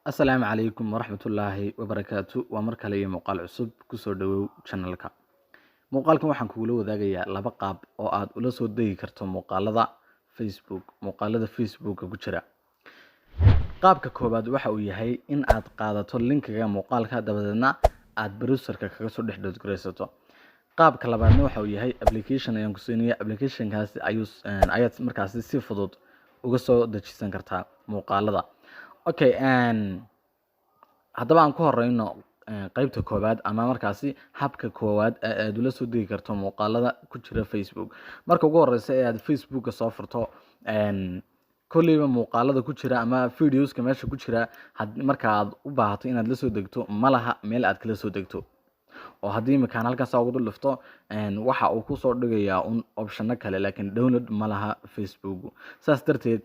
Asalaamu calaykum waraxmatullaahi wabarakaatu. Waa mar kale iyo muuqaal cusub. Kusoo dhawow channelka. Muuqaalkan waxaan kugula wadaagayaa laba qaab oo aad ula soo degi karto muuqaalada Facebook, muuqaalada Facebooka ku jira. Qaabka koowaad waxa uu yahay in aad qaadato linkiga muuqaalka, dabadeedna aad browserka kaga soo dhex download garaysato. Qaabka labaadna waxa uu yahay application ayaan ku siinaya. Applicationkaasi ayuu ayaad markaasi si fudud uga soo dejisan kartaa muuqaalada. Okay, haddaba aan ku horeyno qeybta koowaad ama markaasi habka koowaad ee aad ula soo degi karto muuqaalada ku jira Facebook. Marka ugu horeysa ee aad Facebooka soo furto, kolleyba muuqaalada ku jira ama videoska meesha ku jira, marka aad u baahato inaad la soo degto, ma laha meel aad kala soo degto. Oo haddii iminkaan halkaas ugu dul dhufto, waxa uu kusoo dhigayaa un optiono kale, laakiin download ma laha Facebook. Saas darteed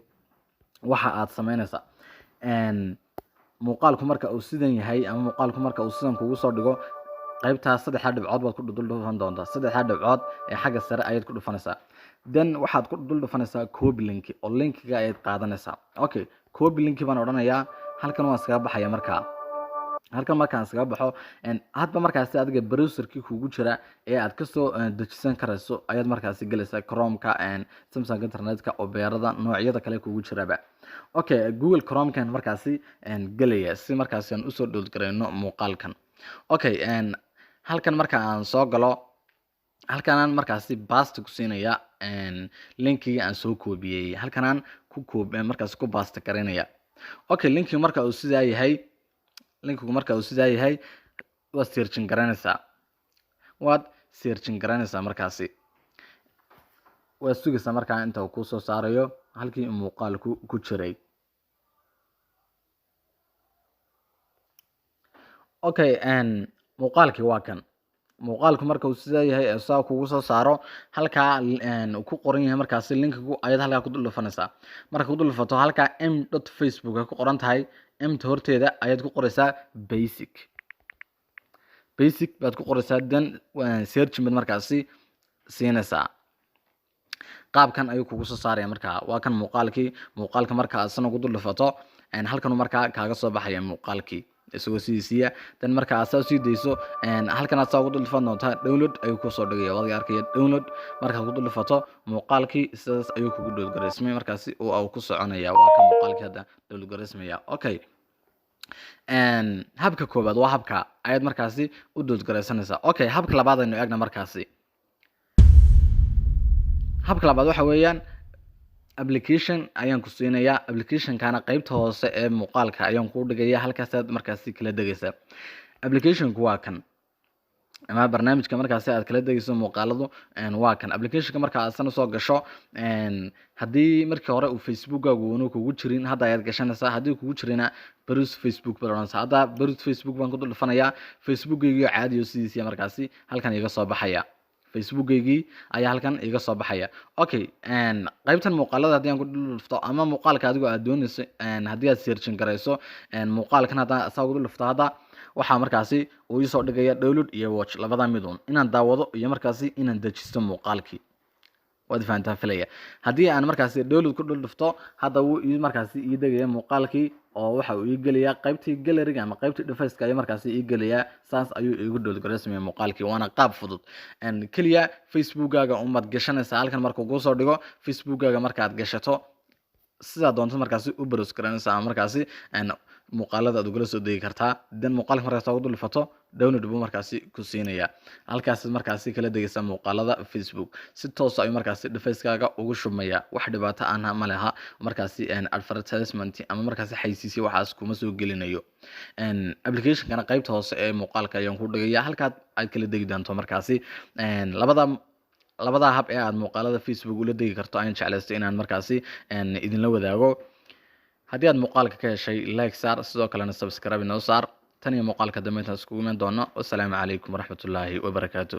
waxa aad sameynaysaa, muuqaalku marka uu sidan yahay ama muuqaalku marka uu sidan kugu soo dhigo, qaybtaas saddexdaa dhibcood baad ku dul dhufan doontaa. Saddexdaa dhibcood ee xagga sare ayaad ku dhufanaysaa. Then waxaad ku dul dhufanaysaa copy link, oo linkiga ayaad qaadanaysaa. Okay, copy link baan odhanayaa. Halkan waan iskaga baxaya. Markaa halkan markaan iskaga baxo, hadba markaasi adiga browserkii kugu jira ee aad kasoo dejisan karayso ayaad markaasi gelaysaa: Chromeka, Samsung Internetka, Operada, noocyada kale kugu jiraba. Okay, Google Chromekan markaasi gelaya si markaasi aan usoo download garayno muuqaalkan. Okay, halkan marka aan soo galo, halkanaan markaasi paste ku siinaya linkigii aan soo koobiyey. Halkanaan ku koob markaasi ku paste garaynaya. Okay, linkigu marka uu sidaa yahay, linkigu marka uu sidaa yahay, waad searching garanaysaa, waad searching garanaysaa. Markaasi waad sugaysaa markaa inta uu kusoo saarayo halkii muuqaalku ku jiray. Okay, muuqaalkii waa kan. Muuqaalku marka uu sidaa yahay ee saa kugu soo saaro, halkaa uu ku qoran yahay markaasi linkigu ayaad halkaa ku dul dhufanaysaa. Marka ku dul dhufato, halkaa m dot Facebook ay ku qoran tahay, mta horteeda ayaad ku qoraysaa basic. Basic baad ku qoraysaa, then searching baad markaasi siinaysaa. Qaabkan ayuu kugu soo saaraya. Markaa waa kan muuqaalkii. Muuqaalka marka aad sana ku dul dhufato, halkanuu markaa kaaga soo baxaya muuqaalkii isagoo sidiisiiya. Dan marka aad saa usii dayso, halkan aad saa ugu dul dhufan doontaa, download ayuu kusoo dhigaya. Waad arkaya download. Markaad ku dul dhufato muuqaalkii, sidaas ayuu kugu download garaysmay markaasi oo uu ku soconaya. Waa kan muuqaalkii hadda download garaysmaya. Okay, habka koowaad waa habka ayaad markaasi u download garaysanaysaa. Okay, habka labaad aynu eegna. Markaasi habka labaad waxa weeyaan application ayaan ku siinayaa. Applicationkana qeybta hoose ee muuqaalka ayaan kuu dhigaya, halkaasaad markaasi kala degaysaa. Applicationku waa kan, ama barnaamijka markaasi aad kala degayso muuqaaladu waa kan. Applicationka marka aad sana soo gasho, haddii markii hore uu Facebookkaagu una kugu jirin, hadda ayaad gashanaysaa. Haddii kugu jirina, browse Facebook baad odhanaysaa. Hadda browse Facebook baan ku dul dhufanayaa. Facebookgaygii caadiyo sidiisiya markaasi halkan iga soo baxaya. Facebookaygii ayaa halkan iga soo baxaya. Okay, qaybtan muuqaalada haddii aan ku dul dhufto, ama muuqaalka adigoo aad doonayso haddii aad searching garayso muuqaalkan, haddaan saa ugu dul dhufto, hadda waxaa markaasi uu iisoo dhigaya download iyo watch, labada midun: inaan daawado iyo markaasi inaan dejisto muuqaalkii. Waad fahantaa filaya. Haddii aan markaasi download ku dul dhufto, hadda wuu ii markaasi ii degaya muuqaalkii, oo waxa uu ii gelayaa qaybtii galleryga ama qaybtii deviceka ayuu markaasi ii gelayaa. Saas ayuu iigu download garaysmaya muuqaalkii, waana qaab fudud. Keliya Facebookkaaga umaad gashanaysaa. Halkan markuu kuu soo dhigo, Facebookkaaga markaad gashato, sidaa doonto markaasi u browse garanaysa ama markaasi muuqaalada aad ugala soo degi kartaa. Then muuqaalka markaas ugu dul dhufato, download buu markaasi ku siinaya. Halkaas markaasi kala degaysa muuqaalada Facebook. Si toos ayuu markaasi devicekaaga ugu shubmaya. Wax dhibaato ahna ma leha. Markaasi advertisement ama markaasi xaysiisyo waxaas kuma soo gelinayo. Applicationkana qaybta hoose ee muuqaalka ayaan ku dhigaya, halkaad aad kala degi doonto. Markaasi labada hab ee aad muuqaalada Facebook ula degi karto ayaan jeclaystay inaan markaasi idinla wadaago. Haddii aad muuqaalka ka heshay, like saar, sidoo kalena subscribe inoo saar. Tan iyo muuqaalka dambe intaan iskugu iman doono, wasalaamu calaykum waraxmatullaahi wabarakaatu.